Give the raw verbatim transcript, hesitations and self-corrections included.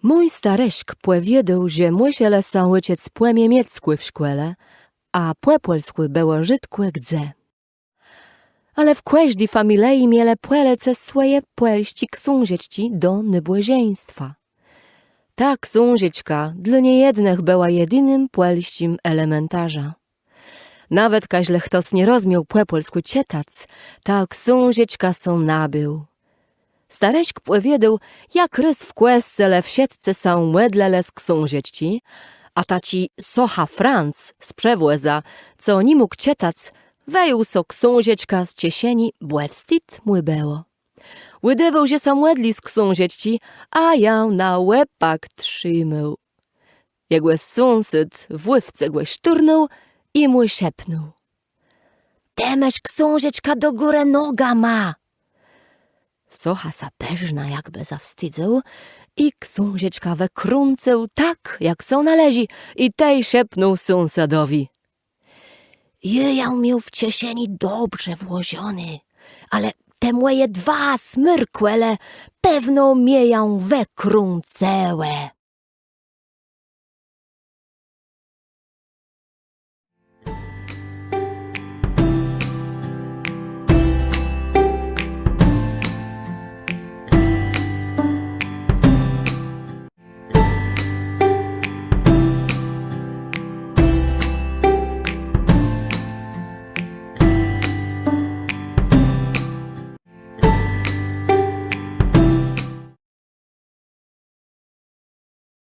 Mój starëszk pòwiôdôł, że mùszelë sã ùczëc pò miemieckù w szkòle, a pò pòlskù bëło rzôdkò gdze. Ale w kòżdi familie mielë Pòlôcë swòje pòlsczé ksążeczczi do nôbòżeństwa. Ta ksążeczka dlô niejednëch bëła jedinym pòlsczim elementarzã. Nawetka żlë chtos nie rozmiôł pò pòlskù czëtac, tã ksążeczkã so nabéł. Starëszk pòwiedzôł, jak rôz w kòscele wszëtcë sã mòdlëlë z ksążeczczi, a taczi Socha Franc z Przewòza, co ni mógł czëtac, wëjął so ksążeczkã z czeszeni, bò wstid mù bëło. Ùdôwôł, że sã mòdli z ksążeczczi, a jã na òpak trzimôł. Jegò sąsôd w łôwce gò sztórnął i mù szepnął: „Të môsz ksążeczkã do górë nogama!” Socha sã përznã jakbë zawstidzył i ksążeczkã wëkrącył tak, jak sã nôleżi, i tej szepnął sąsadowi: „Jô jã miôł w czeszeni dobrze włożoną, ale te mòje dwa smërkòle pewno mie jã wëkrącëłë”.